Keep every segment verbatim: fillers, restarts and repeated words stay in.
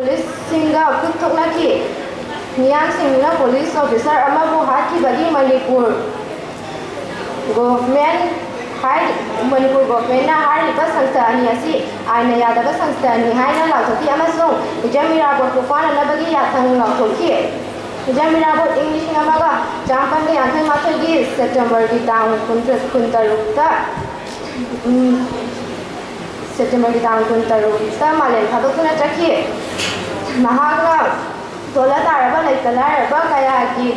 ꯄꯨꯂꯤꯁꯁꯤꯡꯒ ꯈꯨꯠ ꯊꯣꯛꯅꯈꯤ꯫ ꯃꯤꯌꯥꯝꯁꯤꯡꯗꯨꯅ police officer ꯑꯃꯕꯨ ꯍꯥꯠꯈꯤꯕꯒꯤ Manipur government ꯍꯥꯏ-, ꯃꯅꯤꯄꯨꯔ ꯒꯣꯚꯔꯟꯃꯦꯟꯠꯅ ꯍꯥꯏꯔꯤꯕ ꯁꯪꯁꯊꯥ ꯑꯅꯤ ꯑꯁꯤ ꯑꯥꯏꯟꯅ ꯌꯥꯗꯕ ꯁꯪꯁꯊꯥꯅꯤ ꯍꯥꯏꯅ ꯂꯥꯎꯊꯣꯛꯈꯤ ꯑꯃꯁꯨꯡ ꯍꯤꯖꯝ ꯏꯔꯥꯕꯣꯠꯄꯨ ꯐꯥꯅꯅꯕꯒꯤ ꯌꯥꯊꯪ ꯂꯥꯎꯊꯣꯛꯈꯤ꯫ ꯍꯤꯖꯝ ꯏꯔꯥꯕꯣꯠ ꯏꯪ ꯂꯤꯁꯤꯡ ꯑꯃꯒ ꯆꯥꯃꯥꯄꯟꯒ ꯌꯥꯡꯈꯩ ꯃꯥꯊꯣꯏꯒꯤ ꯁꯦꯞꯇꯦꯝꯕꯔꯒꯤ ꯇꯥꯡ ꯀꯨꯟ-, ꯀꯨꯟꯇꯔꯨꯛꯇ, ꯎꯝ, ꯁꯦꯞꯇꯦꯝꯕꯔꯒꯤ ꯇꯥꯡ ꯀꯨꯟꯇꯔꯨꯛꯇ ꯃꯥꯂꯦꯝ ꯊꯥꯗꯣꯛꯇꯨꯅ ꯆꯠꯈꯤ꯫ ꯃꯍꯥꯛꯅ ꯇꯣꯜꯂ ꯇꯥꯔꯕ ꯂꯩꯇ ꯂꯥꯏꯔꯕ ꯀꯌꯥꯒꯤ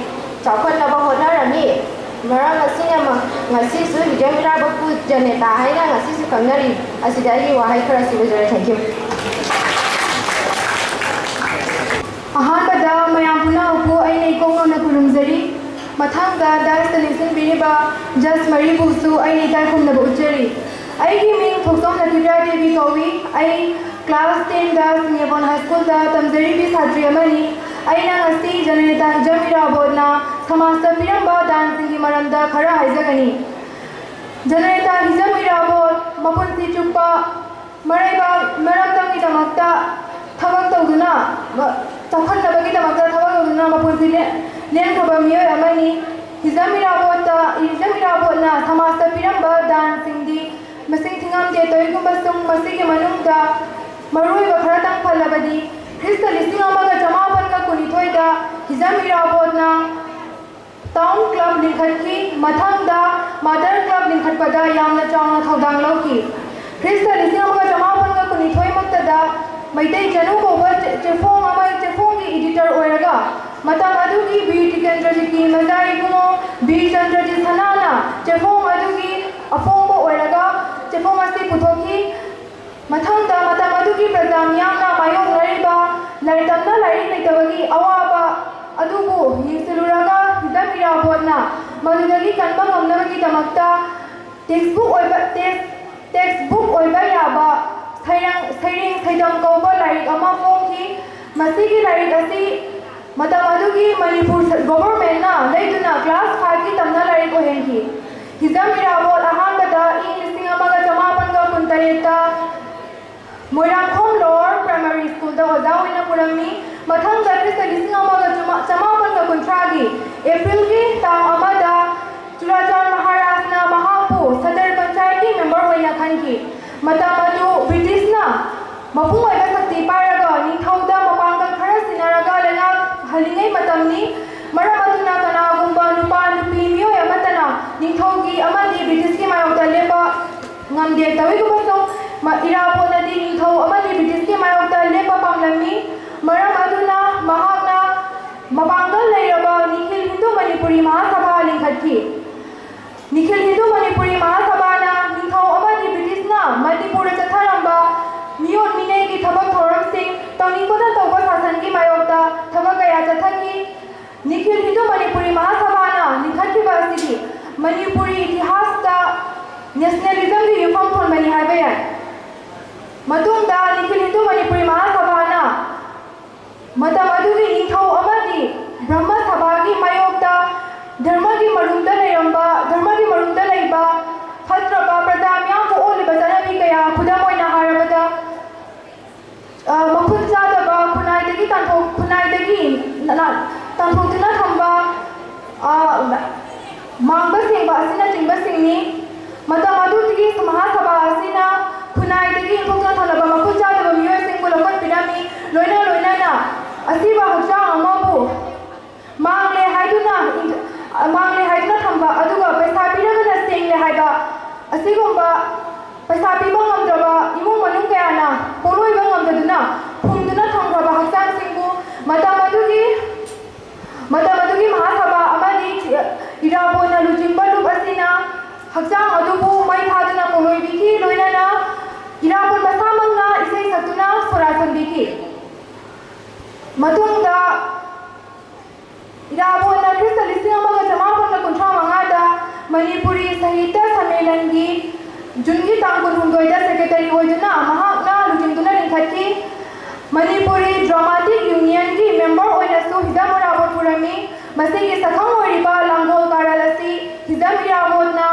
ꯆꯥꯎꯈꯠꯅꯕ ꯍꯣꯠꯅꯔꯝꯃꯤ꯫ ꯃꯔꯝ ꯑꯁꯤꯅ ꯃ-, ꯉꯁꯤꯁꯨ ꯍꯤꯖꯝ ꯏꯔꯥꯕꯣꯠꯄꯨ ꯖꯅꯦꯇꯥ ꯍꯥꯏꯅ ꯉꯁꯤꯁꯨ ꯈꯪꯅꯔꯤ꯫ ꯑꯁꯤꯗ ꯑꯩꯒꯤ ꯋꯥꯍꯩ ꯈꯔꯁꯤ ꯂꯣꯏꯖꯔꯦ꯫ Thank you꯫ ꯑꯍꯥꯟꯕꯗ ꯃꯌꯥꯝ ꯄꯨꯝꯅꯃꯛꯄꯨ ꯑꯩꯅ ꯏꯀꯣꯛ ꯅꯧꯅ ꯈꯨꯔꯨꯝꯖꯔꯤ꯫ ꯃꯊꯪꯗ dais ꯇ ꯂꯦꯡꯁꯤꯟꯕꯤꯔꯤꯕ judge ꯃꯔꯤꯕꯨꯁꯨ ꯑꯩꯅ ꯏꯀꯥꯏ ꯈꯨꯝꯅꯕ ꯎꯠꯆꯔꯤ꯫ ꯑꯩꯒꯤ ꯃꯤꯡ ꯊꯣꯛꯆꯣꯝ ꯂꯛꯈꯤꯗ꯭ꯔꯥ ꯗꯦꯕꯤ ꯀꯧꯏ꯫ ꯑꯩ class ten ꯗ ꯁꯤꯡꯖꯃꯩ high school ꯗ ꯇꯝꯖꯔꯤꯕꯤ ꯁꯥꯇ꯭ꯔꯤ ꯑꯃꯅꯤ꯫ ꯑꯩꯅ ꯉꯁꯤ ꯖꯅꯅꯦꯇꯥ ꯍꯤꯖꯝ ꯏꯔꯥꯕꯣꯠꯅ ꯁꯃꯥꯖꯇ ꯄꯤꯔꯝꯕ ꯗꯥꯟꯁꯤꯡꯒꯤ ꯃꯔꯝꯗ ꯈꯔ ꯍꯥꯏꯖꯒꯅꯤ꯫ ꯖꯅꯅꯦꯇꯥ ꯍꯤꯖꯝ ꯏꯔꯥꯕꯣꯠ ꯃꯄꯨꯟꯁꯤ ꯆꯨꯞꯄ ꯃꯔꯩꯕꯥꯛ ꯃꯔꯝꯗꯝꯒꯤꯗꯃꯛꯇ ꯊꯕꯛ ꯇꯧꯗꯨꯅ, ꯃ-, ꯆꯥꯎꯈꯠꯅꯕꯒꯤꯗꯃꯛꯇ ꯊꯕꯛ ꯇꯧꯗꯨꯅ ꯃꯄꯨꯟꯁꯤ ꯂꯦ-, ꯂꯦꯟꯈ꯭ꯔꯕ ꯃꯤꯑꯣꯏ ꯑꯃꯅꯤ꯫ ꯍꯤꯖꯝ ꯏꯔꯥꯕꯣꯠꯇ, ꯍꯤꯖꯝ ꯏꯔꯥꯕꯣꯠꯅ ꯁꯃꯥꯖꯇ ꯄꯤꯔꯝꯕ ꯗꯥꯟꯁꯤꯡꯗꯤ ꯃꯁꯤꯡ ꯊꯤꯉꯝꯗꯦ꯫ ꯇꯧꯏꯒꯨꯝꯕꯁꯨꯡ ꯃꯁꯤꯒꯤ ꯃꯅꯨꯡꯗ ꯃꯔꯨꯑꯣꯏꯕ ꯈꯔꯇꯪ ꯄꯜꯂꯕꯗꯤ, ꯈ꯭ꯔꯤꯁꯇ ꯂꯤꯁꯤꯡ ꯑꯃꯒ ꯆꯃꯥꯄꯟꯒ ꯀꯨꯟꯅꯤꯊꯣꯏꯗ ꯍꯤꯖꯝ ꯏꯔꯥꯕꯣꯠꯅ town club ꯂꯤꯡꯈꯠꯈꯤ꯫ ꯃꯊꯪꯗ mother club ꯂꯤꯡꯈꯠꯄꯗ ꯌꯥꯝꯅ ꯆꯥꯎꯅ ꯊꯧꯗꯥꯡ ꯂꯧꯈꯤ꯫ ꯈ꯭ꯔꯤꯁꯇ ꯂꯤꯁꯤꯡ ꯑꯃꯒ ꯆꯃꯥꯄꯟꯒ ꯀꯨꯟꯅꯤꯊꯣꯏ ꯃꯛꯇꯗ ꯃꯩꯇꯩ ꯆꯅꯨ ꯀꯧꯕ ꯆꯦ-, ꯆꯦꯐꯣꯡ ꯑꯃ, ꯆꯦꯐꯣꯡꯒꯤ editor ꯑꯣꯏꯔꯒ, ꯃꯇꯝ ꯑꯗꯨꯒꯤ ꯕꯤꯔ ꯇꯤꯀꯦꯟꯗ꯭ꯔꯖꯤꯠꯀꯤ ꯃꯆꯥ ꯏꯕꯨꯡꯉꯣ ꯕꯤꯔ ꯆꯟꯗ꯭ꯔꯖꯤꯠ ꯁꯅꯥꯅ ꯆꯦꯐꯣꯡ ꯑꯗꯨꯒꯤ ꯑꯐꯣꯡꯕ ꯑꯣꯏꯔꯒ ꯆꯦꯐꯣꯡ ꯑꯁꯤ ꯄꯨꯊꯣꯛꯈꯤ꯫ ꯃꯊꯪꯗ ꯃꯇꯝ ꯑꯗꯨꯒꯤ ꯄ꯭ꯔꯖꯥ ꯃꯤꯌꯥꯝꯅ ꯃꯥꯌꯣꯛꯅꯔꯤꯕ ꯂꯥꯏꯔꯤꯛ ꯇꯝꯅ ꯂꯥꯏꯔꯤꯛ ꯂꯩꯇꯕꯒꯤ ꯑꯋꯥꯕ ꯑꯗꯨꯕꯨ ꯌꯦꯡꯁꯤꯜꯂꯨꯔꯒ ꯍꯤꯖꯝ ꯏꯔꯥꯕꯣꯠꯅ ꯃꯗꯨꯗꯒꯤ ꯀꯟꯕ ꯉꯝꯅꯕꯒꯤꯗꯃꯛꯇ textbook ꯑꯣꯏꯕ, text, textbook ꯑꯣꯏꯕ ꯌꯥꯕ ꯁꯩꯔꯪ-, ꯁꯩꯔꯦꯡ ꯁꯩꯗꯝ ꯀꯧꯕ ꯂꯥꯏꯔꯤꯛ ꯑꯃ ꯐꯣꯡꯈꯤ꯫ ꯃꯁꯤꯒꯤ ꯂꯥꯏꯔꯤꯛ ꯑꯁꯤ ꯃꯇꯝ ꯑꯗꯨꯒꯤ ꯃꯅꯤꯄꯨꯔ ꯁ-, government ꯅ ꯂꯩꯗꯨꯅ class five ꯀꯤ ꯇꯝꯅ ꯂꯥꯏꯔꯤꯛ ꯑꯣꯏꯍꯟꯈꯤ꯫ ꯍꯤꯖꯝ ꯏꯔꯥꯕꯣꯠ ꯑꯍꯥꯟꯕꯗ ꯏꯪ ꯂꯤꯁꯤꯡ ꯑꯃꯒ ꯆꯃꯥꯄꯟꯒ ꯀꯨꯟꯇꯔꯦꯠꯇ ꯃꯣꯏꯔꯥꯡꯈꯣꯝ Lower Primary School ꯗ ꯑꯣꯖꯥ ꯑꯣꯏꯅ ꯈꯨꯔꯨꯝꯃꯤ꯫ ꯃꯊꯪꯗ ꯈ꯭ꯔꯤꯁꯇ ꯂꯤꯁꯤꯡ ꯑꯃꯒ ꯆꯃꯥꯄꯟꯒ ꯀꯨꯟꯊ꯭ꯔꯥꯒꯤ ꯑꯦꯄ꯭ꯔꯤꯜꯒꯤ ꯇꯥꯡ ꯑꯃꯗ ꯆꯨꯔꯥꯆꯥꯟ ꯃꯍꯥꯔꯥꯖꯅ ꯃꯍꯥꯛꯄꯨ ꯁꯗꯔ ꯄꯟꯆꯥꯌꯠꯀꯤ ꯃꯦꯝꯕꯔ ꯑꯣꯏꯅ ꯈꯟꯈꯤ꯫ ꯃꯇꯝ ꯑꯗꯨ ꯕ꯭ꯔꯤꯇꯤꯁꯅ ꯃꯄꯨꯡ ꯑꯣꯏꯕ ꯁꯛꯇꯤ ꯄꯥꯏꯔꯒ ꯅꯤꯡꯊꯧꯗ ꯃꯄꯥꯡꯒꯜ ꯈꯔ ꯁꯤꯟꯅꯔꯒ ꯂꯩꯉꯥꯛꯍꯜꯂꯤꯉꯩ ꯃꯇꯝꯅꯤ꯫ ꯃꯔꯝ ꯑꯗꯨꯅ ꯀꯅꯥꯒꯨꯝꯕ ꯅꯨꯄꯥ, ꯅꯨꯄꯤ, ꯃꯤꯑꯣꯏ ꯑꯃꯠꯇꯅ ꯅꯤꯡꯊꯧꯒꯤ ꯑꯃꯗꯤ ꯕ꯭ꯔꯤꯇꯤꯁꯀꯤ ꯃꯥꯌꯣꯛꯇ ꯂꯦꯞꯄ ꯉꯝꯗꯦ꯫ ꯇꯧꯏꯒꯨꯝꯕꯁꯨꯡ, ꯏꯔꯥꯕꯣꯠꯅꯗꯤ ꯅꯤꯡꯊꯧ ꯑꯃꯗꯤ ꯕ꯭ꯔꯤꯇꯤꯁꯀꯤ ꯃꯥꯌꯣꯛꯇ ꯂꯦꯞꯄ ꯄꯥꯝꯂꯝꯃꯤ꯫ ꯃꯔꯝ ꯑꯗꯨꯅ ꯃꯍꯥꯛꯅ ꯃꯄꯥꯡꯒꯜ ꯂꯩꯔꯕ ꯅꯤꯈꯤꯜ ꯍꯤꯟꯗꯨ ꯃꯅꯤꯄꯨꯔꯤ ꯃꯍꯥꯁꯚꯥ ꯂꯤꯡꯈꯠꯈꯤ꯫ ꯅꯤꯈꯤꯜ ꯍꯤꯟꯗꯨ ꯃꯅꯤꯄꯨꯔꯤ ꯃꯍꯥꯁꯚꯥꯅ ꯅꯤꯡꯊꯧ ꯑꯃꯗꯤ ꯕ꯭ꯔꯤꯇꯤꯁꯅ ꯃꯅꯤꯄꯨꯔꯗ ꯆꯠꯊꯔꯝꯕ ꯃꯤꯑꯣꯠ ꯃꯤꯅꯩꯒꯤ ꯊꯕꯛ ꯊꯧꯔꯝꯁꯤꯡ, ꯇꯧꯅꯤꯡꯕꯇ ꯇꯧꯕ ꯁꯥꯁꯟꯒꯤ ꯃꯥꯌꯣꯛꯇ ꯊꯕꯛ ꯀꯌꯥ ꯆꯠꯊꯈꯤ꯫ ꯅꯤꯈꯤꯜ ꯍꯤꯟꯗꯨ ꯃꯅꯤꯄꯨꯔꯤ ꯃꯍꯥꯁꯚꯥꯅ ꯂꯤꯡꯈꯠꯈꯤꯕ ꯑꯁꯤꯗꯤ ꯃꯅꯤꯄꯨꯔꯤ ꯏꯇꯤꯍꯥꯁꯇ ꯅꯦꯁꯅꯦꯂꯤꯖꯝꯒꯤ ꯌꯨꯝꯐꯝ ꯊꯣꯟꯕꯅꯤ ꯍꯥꯏꯕ ꯌꯥꯏ꯫ ꯃꯇꯨꯡꯗ ꯅꯤꯈꯤꯜ ꯍꯤꯟꯗꯨ ꯃꯅꯤꯄꯨꯔꯤ ꯃꯍꯥꯁꯚꯥꯅ ꯃꯇꯝ ꯑꯗꯨꯒꯤ ꯅꯤꯡꯊꯧ ꯑꯃꯗꯤ ꯕ꯭ꯔꯍꯃ ꯁꯚꯥꯒꯤ ꯃꯥꯌꯣꯛꯇ ꯙꯔꯃꯒꯤ ꯃꯔꯨꯝꯗ ꯂꯩꯔꯝꯕ, ꯙꯔꯃꯒꯤ ꯃꯔꯨꯝꯗ ꯂꯩꯕ ꯐꯠꯇ꯭ꯔꯕ ꯄ꯭ꯔꯖꯥ ꯃꯤꯌꯥꯝꯕꯨ ꯑꯣꯠꯂꯤꯕ ꯆꯠꯅꯕꯤ ꯀꯌꯥ, ꯈꯨꯗꯝ ꯑꯣꯏꯅ ꯍꯥꯏꯔꯕꯗ, ꯑ, ꯃꯈꯨꯠ ꯆꯥꯗꯕ, ꯈꯨꯟꯅꯥꯏꯗꯒꯤ ꯇꯥꯟꯊꯣꯛ-, ꯈꯨꯟꯅꯥꯏꯗꯒꯤ ꯅ-, ꯇꯥꯟꯊꯣꯛꯇꯨꯅ ꯊꯝꯕ, ꯑ, ꯃꯥꯡꯕ ꯁꯦꯡꯕ ꯑꯁꯤꯅꯆꯤꯡꯕꯁꯤꯡꯅꯤ꯫ ꯃꯇꯝ ꯑꯗꯨꯒꯤ ꯃꯍꯥꯁꯚꯥ ꯑꯁꯤꯅ ꯈꯨꯟꯅꯥꯏꯗꯒꯤ ꯏꯟꯊꯣꯛꯇꯨꯅ ꯊꯝꯂꯕ ꯃꯈꯨꯠ ꯆꯥꯗꯕ ꯃꯤꯑꯣꯏꯁꯤꯡꯕꯨ ꯂꯧꯈꯠꯄꯤꯔꯝꯃꯤ꯫ ꯂꯣꯏꯅ ꯂꯣꯏꯅꯅ ꯑꯁꯤꯕ ꯍꯛꯆꯥꯡ ꯑꯃꯕꯨ ꯃꯥꯡꯂꯦ ꯍꯥꯏꯗꯨꯅ, ꯃꯥꯡꯂꯦ ꯍꯥꯏꯗꯨꯅ ꯊꯝꯕ, ꯑꯗꯨꯒ ꯄꯩꯁꯥ ꯄꯤꯔꯒꯅ ꯁꯦꯡꯂꯦ ꯍꯥꯏꯕ ꯑꯁꯤꯒꯨꯝꯕ ꯄꯩꯁꯥ ꯄꯤꯕ ꯉꯝꯗ꯭ꯔꯕ ꯏꯃꯨꯡ ꯃꯅꯨꯡ ꯀꯌꯥꯅ ꯄꯣꯠꯂꯣꯏꯕ ꯉꯝꯗꯗꯨꯅ ꯐꯨꯝꯗꯨꯅ ꯊꯝꯈ꯭ꯔꯕ ꯍꯛꯆꯥꯡꯁꯤꯡꯕꯨ ꯃꯇꯝ ꯑꯗꯨꯒꯤ, ꯃꯇꯝ ꯑꯗꯨꯒꯤ ꯃꯍꯥꯁꯚꯥ ꯑꯃꯗꯤ ꯏꯔꯥꯕꯣꯠꯅ ꯂꯨꯆꯤꯡꯕ ꯂꯨꯞ ꯑꯁꯤꯅ ꯍꯛꯆꯥꯡ ꯑꯗꯨꯕꯨ ꯃꯩ ꯊꯥꯗꯨꯅ ꯄꯣꯠꯂꯣꯏꯕꯤꯈꯤ꯫ ꯂꯣꯏꯅꯅ ꯏꯔꯥꯕꯣꯠ ꯃꯁꯥꯃꯛꯅ ꯏꯁꯩ ꯁꯛꯇꯨꯅ ꯁꯣꯔꯥ ꯁꯟꯕꯤꯈꯤ꯫ ꯃꯇꯨꯡꯗ ꯏꯔꯥꯕꯣꯠꯅ ꯈ꯭ꯔꯤꯁꯇ ꯂꯤꯁꯤꯡ ꯑꯃꯒ ꯆꯃꯥꯄꯟꯒ ꯀꯨꯟꯊ꯭ꯔꯥ ꯃꯉꯥꯗ ꯃꯅꯤꯄꯨꯔꯤ ꯁꯥꯍꯤꯇ꯭ꯌ ꯁꯝꯃꯦꯂꯟꯒꯤ ꯖꯨꯟꯒꯤ ꯇꯥꯡ ꯀꯨꯟꯍꯨꯝꯗꯣꯏꯗ ꯁꯦꯀ꯭ꯔꯦꯇꯔꯤ ꯑꯣꯏꯗꯨꯅ ꯃꯍꯥꯛꯅ ꯂꯨꯆꯤꯡꯗꯨꯅ ꯂꯤꯡꯈꯠꯈꯤ꯫ ꯃꯅꯤꯄꯨꯔꯤ ꯗ꯭ꯔꯃꯥꯇꯤꯛ ꯌꯨꯅꯤꯌꯟꯒꯤ ꯃꯦꯝꯕꯔ ꯑꯣꯏꯅꯁꯨ ꯍꯤꯖꯝ ꯏꯔꯥꯕꯣꯠ ꯄꯨꯔꯝꯃꯤ꯫ ꯃꯁꯤꯒꯤ ꯁꯛꯈꯪ ꯑꯣꯏꯔꯤꯕ ꯂꯥꯡꯒꯣꯜ ꯀꯥꯔꯜ ꯑꯁꯤ ꯍꯤꯖꯝ ꯏꯔꯥꯕꯣꯠꯅ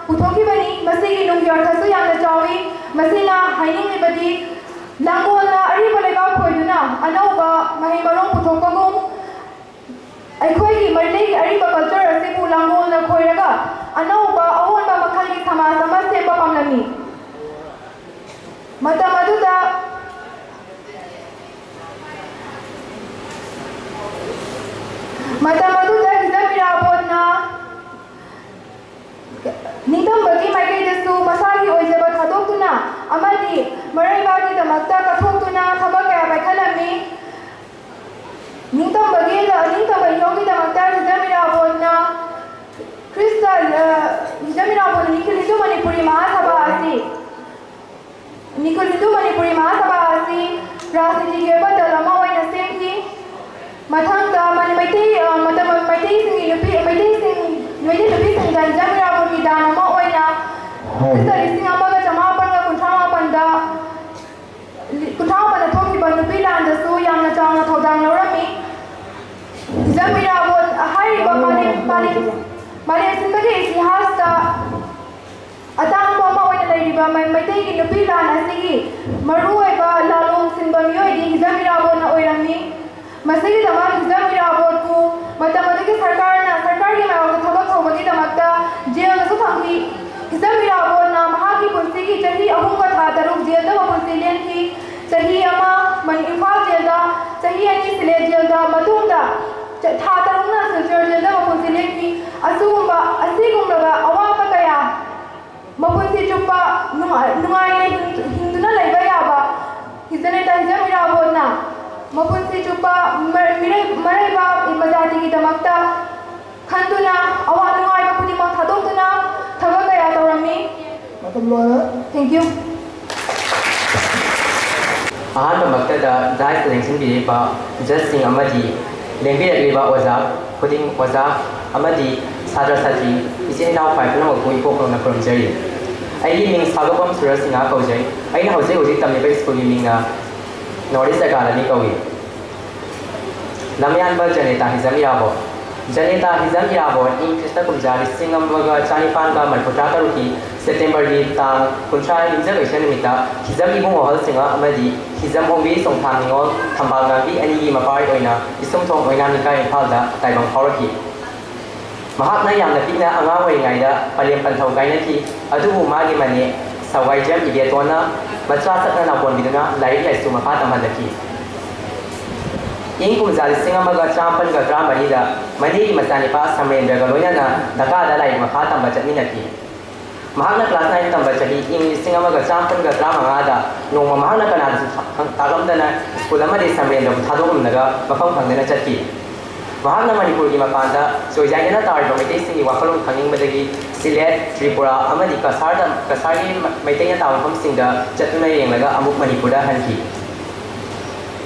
ꯄꯨꯊꯣꯛꯈꯤꯕꯅꯤ꯫ ꯃꯁꯤꯒꯤ ꯅꯨꯡꯒꯤ ꯑꯔꯊꯁꯨ ꯌꯥꯝꯅ ꯆꯥꯎꯏ꯫ ꯃꯁꯤꯅ ꯍꯥꯏꯅꯤꯡꯂꯤꯕꯗꯤ ꯂꯥꯡꯒꯣꯜꯅ ꯑꯔꯤꯕ ꯂꯩꯕꯥꯛ ꯈꯣꯏꯗꯨꯅ ꯑꯅꯧꯕ ꯃꯍꯩ ꯃꯔꯣꯡ ꯄꯨꯊꯣꯛꯄꯒꯨꯝ, ꯑꯩꯈꯣꯏꯒꯤ ꯃꯩꯇꯩꯒꯤ ꯑꯔꯤꯕ culture ꯑꯁꯤꯕꯨ ꯂꯥꯡꯒꯣꯜꯅ ꯈꯣꯏꯔꯒ ꯑꯅꯧꯕ ꯑꯑꯣꯟꯕ ꯃꯈꯜꯒꯤ ꯁꯃꯥꯖ ꯑꯃ ꯁꯦꯝꯕ ꯄꯥꯝꯂꯝꯃꯤ꯫ ꯃꯇꯝ ꯑꯗꯨꯗ ꯃꯇꯝ ꯑꯗꯨꯗ ꯍꯤꯖꯝ ꯏꯔꯥꯕꯣꯠꯅ ꯅꯤꯡꯇꯝꯕꯒꯤ ꯃꯥꯏꯀꯩꯗꯁꯨ ꯃꯁꯥꯒꯤ ꯑꯣꯏꯖꯕ ꯊꯥꯗꯣꯛꯇꯨꯅ ꯑꯃꯗꯤ ꯃꯔꯩꯕꯥꯛꯀꯤꯗꯃꯛꯇ ꯀꯠꯊꯣꯛꯇꯨꯅ ꯊꯕꯛ ꯀꯌꯥ ꯄꯥꯏꯈꯠꯂꯝꯃꯤ꯫ ꯅꯤꯡꯇꯝꯕꯒꯤ ꯅꯤꯡꯇꯝꯕ ꯏꯍꯧꯒꯤꯗꯃꯛꯇ ꯍꯤꯖꯝ ꯏꯔꯥꯕꯣꯠꯅ ꯈ꯭ꯔꯤꯁꯇ ꯍꯤꯖꯝ ꯏꯔꯥꯕꯣꯠꯅ ꯅꯤꯡꯊꯤꯜ ꯍꯤꯟꯗꯨ ꯃꯅꯤꯄꯨꯔꯤ ꯃꯍꯥꯁꯚꯥ ꯑꯁꯤ ꯅꯤꯡꯊꯤꯜ ꯍꯤꯟꯗꯨ ꯃꯅꯤꯄꯨꯔꯤ ꯃꯍꯥꯁꯚꯥ ꯑꯁꯤ ꯔꯥꯖꯅꯤꯇꯤꯒꯤ ꯑꯣꯏꯕ ꯗꯜ ꯑꯃ ꯑꯣꯏꯅ ꯁꯦꯝꯈꯤ꯫ ꯃꯊꯪꯗ ꯃꯅꯤ-, ꯃꯩꯇꯩ, ꯑ, ꯃꯇꯝ ꯃꯩꯇꯩꯁꯤꯡꯒꯤ ꯅꯨꯄꯤ, ꯃꯩꯇꯩꯁꯤꯡ, ꯃꯩꯇꯩ ꯅꯨꯄꯤꯁꯤꯡꯗ ꯍꯤꯖꯝ ꯏꯔꯥꯕꯣꯠꯀꯤ ꯗꯥꯟ ꯑꯃ ꯑꯣꯏꯅ ꯈ꯭ꯔꯤꯁꯇ ꯂꯤꯁꯤꯡ ꯑꯃꯒ ꯆꯃꯥꯄꯟꯒ ꯀꯨꯟꯊ꯭ꯔꯥ ꯃꯥꯄꯟꯗ, ꯀꯨꯟꯊ꯭ꯔꯥ ꯃꯥꯄꯟꯗ ꯊꯣꯛꯈꯤꯕ ꯅꯨꯄꯤ ꯂꯥꯟꯗꯁꯨ ꯌꯥꯝꯅ ꯆꯥꯎꯅ ꯊꯧꯗꯥꯡ ꯂꯧꯔꯝꯃꯤ꯫ ꯍꯤꯖꯝ ꯏꯔꯥꯕꯣꯠ ꯍꯥꯏꯔꯤꯕ ꯃꯥꯂꯦꯝ, ꯃꯥꯂꯦꯝ, ꯃꯥꯂꯦꯝ ꯁꯤꯟꯕꯒꯤ ꯏꯇꯤꯍꯥꯁꯇ ꯑꯇꯥꯡꯕ ꯑꯃ ꯑꯣꯏꯅ ꯂꯩꯔꯤꯕ ꯃꯩ-, ꯃꯩꯇꯩꯒꯤ ꯅꯨꯄꯤ ꯂꯥꯟ ꯑꯁꯤꯒꯤ ꯃꯔꯨꯑꯣꯏꯕ ꯂꯥꯂꯣꯡ ꯁꯤꯟꯕ ꯃꯤꯑꯣꯏꯗꯤ ꯍꯤꯖꯝ ꯏꯔꯥꯕꯣꯠꯅ ꯑꯣꯏꯔꯝꯃꯤ꯫ ꯃꯁꯤꯒꯤꯗꯃꯛ ꯍꯤꯖꯝ ꯏꯔꯥꯕꯣꯠꯄꯨ ꯃꯇꯝ ꯑꯗꯨꯒꯤ ꯁꯔꯀꯥꯔꯅ, ꯁꯔꯀꯥꯔꯒꯤ ꯃꯥꯌꯣꯛꯇ ꯊꯕꯛ ꯇꯧꯕꯒꯤꯗꯃꯛꯇ ꯖꯦꯜꯗꯁꯨ ꯊꯝꯈꯤ꯫ ꯍꯤꯖꯝ ꯏꯔꯥꯕꯣꯠꯅ ꯃꯍꯥꯛꯀꯤ ꯄꯨꯟꯁꯤꯒꯤ ꯆꯍꯤ ꯑꯍꯨꯝꯒ ꯊꯥ ꯇꯔꯨꯛ ꯖꯦꯜꯗ ꯃꯄꯨꯟꯁꯤ ꯂꯦꯟꯈꯤ꯫ ꯆꯍꯤ ꯑꯃ ꯃꯟ-, ꯏꯝꯐꯥꯜ ꯖꯦꯜꯗ, ꯆꯍꯤ ꯑꯅꯤ ꯁꯤꯂꯦꯠ ꯖꯦꯜꯗ, ꯃꯇꯨꯡꯗ ꯆ-, ꯊꯥ ꯇꯔꯨꯛꯅ ꯁꯤꯜꯆꯔ ꯖꯦꯜꯗ ꯃꯄꯨꯟꯁꯤ ꯂꯦꯟꯈꯤ꯫ ꯑꯁꯤꯒꯨꯝꯕ, ꯑꯁꯤꯒꯨꯝꯂꯕ ꯑꯋꯥꯕ ꯀꯌꯥ ꯃꯄꯨꯟꯁꯤ ꯆꯨꯞꯄ ꯅꯨꯡꯉꯥꯏ-, ꯅꯨꯡꯉꯥꯏꯅ ꯍꯤꯡ-, ꯍꯤꯡꯗꯨꯅ ꯂꯩꯕ ꯌꯥꯕ ꯍꯤꯖꯅꯦꯇꯥ ꯍꯤꯖꯝ ꯏꯔꯥꯕꯣꯠꯅ ꯃꯄꯨꯟꯁꯤ ꯆꯨꯞꯄ ꯃꯔ-, ꯃꯤꯔꯩ-, ꯃꯔꯩꯕꯥꯛ ꯃꯖꯥꯇꯤꯒꯤꯗꯃꯛꯇ ꯈꯟꯗꯨꯅ ꯑꯋꯥ ꯅꯨꯡꯉꯥꯏꯕ ꯈꯨꯗꯤꯡꯃꯛ ꯊꯥꯗꯣꯛꯇꯨꯅ ꯊꯕꯛ ꯀꯌꯥ ꯇꯧꯔꯝꯃꯤ꯫ ꯃꯇꯝ ꯂꯣꯏꯔꯦ꯫ Thank you꯫ ꯑꯍꯥꯟꯕꯃꯛꯇꯗ dais ꯂꯦꯡꯁꯤꯟꯕꯤꯔꯤꯕ judgeꯁꯤꯡ ꯑꯃꯗꯤ ꯂꯦꯡꯕꯤꯔꯛꯂꯤꯕ ꯑꯣꯖꯥ ꯈꯨꯗꯤꯡ, ꯑꯣꯖꯥ ꯑꯃꯗꯤ ꯁꯥꯇ꯭ꯔ ꯁꯥꯇ꯭ꯔꯤ ꯏꯆꯤꯟ ꯏꯅꯥꯎ ꯈ꯭ꯋꯥꯏ ꯄꯨꯝꯅꯃꯛꯄꯨ ꯏꯀꯣꯛ ꯅꯧꯅ ꯈꯨꯔꯨꯝꯖꯔꯤ꯫ ꯑꯩꯒꯤ ꯃꯤꯡ ꯁꯥꯒꯣꯐꯝ ꯁꯨꯔꯖ ꯁꯤꯡꯍ ꯀꯧꯖꯩ꯫ ꯑꯩꯅ ꯍꯧꯖꯤꯛ ꯍꯧꯖꯤꯛ ꯇꯝꯂꯤꯕ ꯁ꯭ꯀꯨꯜꯒꯤ ꯃꯤꯡꯅ North East Academy ꯀꯧꯏ꯫ ꯂꯝꯌꯥꯟꯕ ꯖꯅꯦꯇꯥ ꯍꯤꯖꯝ ꯏꯔꯥꯕꯣꯠ꯫ ꯖꯅꯦꯇꯥ ꯍꯤꯖꯝ ꯏꯔꯥꯕꯣꯠ ꯏꯪ ꯈ꯭ꯔꯤꯁꯇ ꯀꯨꯝꯖꯥ ꯂꯤꯁꯤꯡ ꯑꯃꯒ ꯆꯅꯤꯄꯥꯟꯒ ꯃꯔꯤꯐꯨꯇꯔꯥ ꯇꯔꯨꯛꯀꯤ ꯁꯦꯞꯇꯦꯝꯕꯔꯒꯤ ꯇꯥꯡ ꯀꯨꯟꯊ꯭ꯔꯥ ꯌꯨꯝꯖꯀꯩꯁ ꯅꯨꯃꯤꯠꯇ ꯍꯤꯖꯝ ꯏꯕꯨꯡꯉꯣ ꯑꯍꯜ ꯁꯤꯡꯍ ꯑꯃꯗꯤ ꯍꯤꯖꯝ ꯑꯣꯡꯕꯤ ꯆꯣꯡꯊꯥꯝ ꯅꯤꯉꯣꯜ ꯊꯝꯕꯥꯜ ꯉꯥꯡꯕꯤ ꯑꯅꯤꯒꯤ ꯃꯄꯥꯔꯤ ꯑꯣꯏꯅ ꯏꯁꯨꯝꯊꯣꯡ ꯑꯣꯏꯅꯥꯝ ꯂꯩꯀꯥꯏ ꯏꯝꯐꯥꯜꯗ ꯇꯥꯏꯕꯪ ꯐꯥꯎꯔꯛꯈꯤ꯫ ꯃꯍꯥꯛꯅ ꯌꯥꯝꯅ ꯄꯤꯛꯅ ꯑꯉꯥꯡ ꯑꯣꯏꯔꯤꯉꯩꯗ ꯄꯂꯦꯝ ꯄꯟꯊꯧ ꯀꯥꯏꯅꯈꯤ, ꯑꯗꯨꯕꯨ ꯃꯥꯒꯤ ꯃꯅꯦ ꯁꯋꯥꯏꯖꯝ ꯏꯕꯦꯇꯣꯟꯅ ꯃꯆꯥ ꯁꯛꯅ ꯅꯥꯎꯄꯣꯟꯕꯤꯗꯨꯅ ꯂꯥꯏꯔꯤꯛ ꯂꯥꯏꯁꯨ ꯃꯈꯥ ꯇꯝꯍꯜꯂꯛꯈꯤ꯫ ꯏꯪ ꯀꯨꯝꯖꯥ ꯂꯤꯁꯤꯡ ꯑꯃꯒ ꯆꯥꯃꯥꯄꯟꯒ ꯇꯔꯥꯃꯔꯤꯗ ꯃꯅꯦꯒꯤ ꯃꯆꯥꯅꯤꯄꯥ ꯁꯃꯔꯦꯟꯗ꯭ꯔꯒ ꯂꯣꯏꯅꯅ ꯙꯀꯥꯗ ꯂꯥꯏꯔꯤꯛ ꯃꯈꯥ ꯇꯝꯕ ꯆꯠꯃꯤꯟꯅꯈꯤ꯫ ꯃꯍꯥꯛꯅ ꯀ꯭ꯂꯥꯁ ꯅꯥꯏꯟ ꯇꯝꯕ ꯆꯍꯤ ꯏꯪ ꯂꯤꯁꯤꯡ ꯑꯃꯒ ꯆꯥꯃꯥꯄꯟꯒ ꯇꯔꯥꯃꯉꯥꯗ ꯅꯣꯡꯃ ꯃꯍꯥꯛꯅ ꯀꯅꯥꯗꯁꯨ ꯇꯥꯛꯂꯝꯗꯅ ꯁ꯭ꯀꯨꯜ ꯑꯃꯗꯤ ꯁꯃꯔꯦꯟꯗ꯭ꯔꯕꯨ ꯊꯥꯗꯣꯛꯂꯝꯂꯒ ꯃꯐꯝ ꯈꯪꯗꯅ ꯆꯠꯈꯤ꯫ ꯃꯍꯥꯛꯅ ꯃꯅꯤꯄꯨꯔꯒꯤ ꯃꯄꯥꯟꯗ ꯆꯣꯏꯖꯥꯏꯗꯅ ꯇꯥꯔꯤꯕ ꯃꯩꯇꯩꯁꯤꯡꯒꯤ ꯋꯥꯈꯜꯂꯣꯟ ꯈꯪꯅꯤꯡꯕꯗꯒꯤ ꯁꯤꯂꯦꯠ, ꯇ꯭ꯔꯤꯄꯨꯔꯥ ꯑꯃꯗꯤ ꯀꯁꯥꯔꯗ, ꯀꯁꯥꯔꯒꯤ ꯃꯩꯇꯩꯅ ꯇꯥꯕ ꯃꯐꯝꯁꯤꯡꯗ ꯆꯠꯇꯨꯅ ꯌꯦꯡꯂꯒ ꯑꯃꯨꯛ ꯃꯅꯤꯄꯨꯔꯗ ꯍꯟꯈꯤ꯫